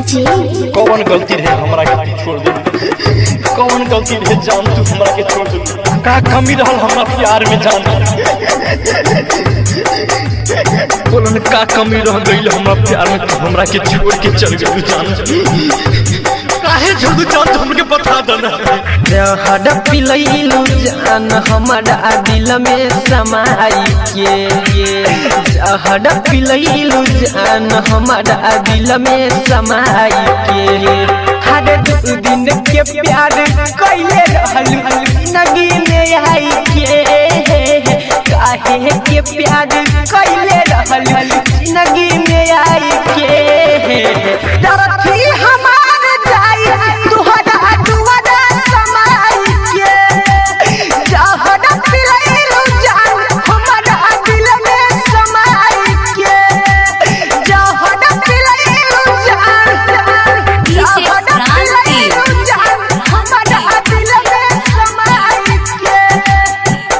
जी। कौन गलती रहे हमरा के तू छोड़ दे, कौन गलती रहे जान तू हमरा के छोड़ दे, का कमी रहल हमरा प्यार में जान, बोलन का कमी रह गइल हमरा प्यार में तू हमरा के छोड़ के चल गइल जान, काहे छोड़ दू जान तू हमके बता दे ना। जहर पिलैलू जान हमारा दिल में समाई के, जहर पिलैलू जान हमारा दिल में समाई के। हर दू दिन के प्यार कैले रहलू जिंदगी में आई के, काहे के प्यार कैले रहलू जिंदगी में आई के। दरथी हमार जाई तुहरा दुआरा समाई के, जहर पिलैलू जान हमारा दिल में समाई के, जहर पिलैलू जान, जहर पिलैलू जान हमारा दिल में समाई के,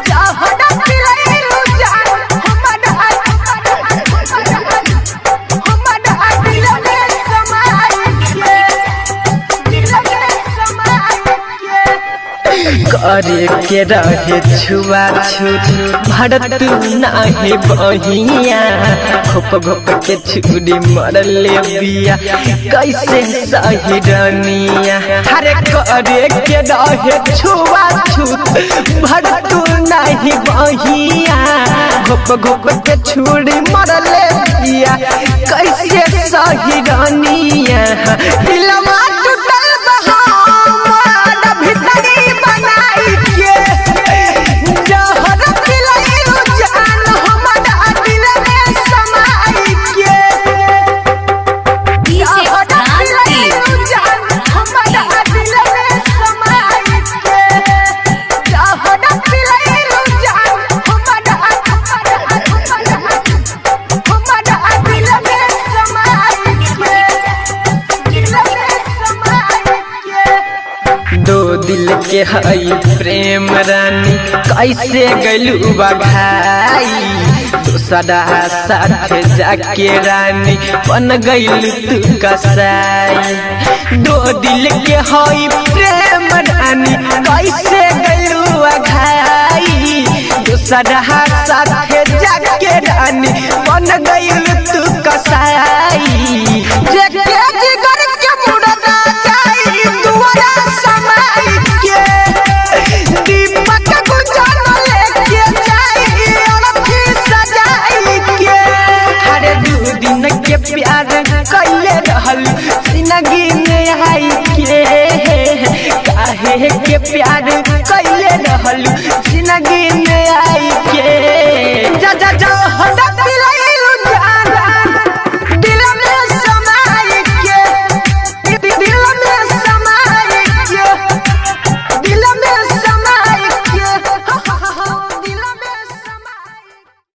जहर पिलैलू जान हमारा हमारा दिल में समाई के, दिल में समाई के। करे के रहे छुआ छुट भरत नाहे बहिया, घोप घोप के छुरी मरले बिया कैसे सही रनिया। हरे करे के रहे छुआ छुट भरत नाहे बहिया, घोप घोप के छुरी मरले बिया कैसे सही रनिया। दिलवा टूटल बा हमार भीतरी बनाई के, जहर पिलैलू जान हमारा दिल में समाई के, जहर पिलैलू जान हमारा दिल में समाई के, जहर पिलैलू जान हमारा हमारा दिल में समाई के, दिल में समाई के। दो दिल के हई प्रेम रानी कैसे गलू बघाई, दूसरा साथ जाके रानी बन गइल तू कसाई। दो दिल के हई प्रेम रानी कैसे गलू बघाई, दूसरा साथ जाके रानी बन गइल तू कसाई। जेके जिगर के मुड़दा जाई दुआरा समाई के, दीपक गुंजन लेके जाई अरथी सजाई के। हर दू दिन के प्यार कैले रहल जिंदगी में आई के, काहे के प्यार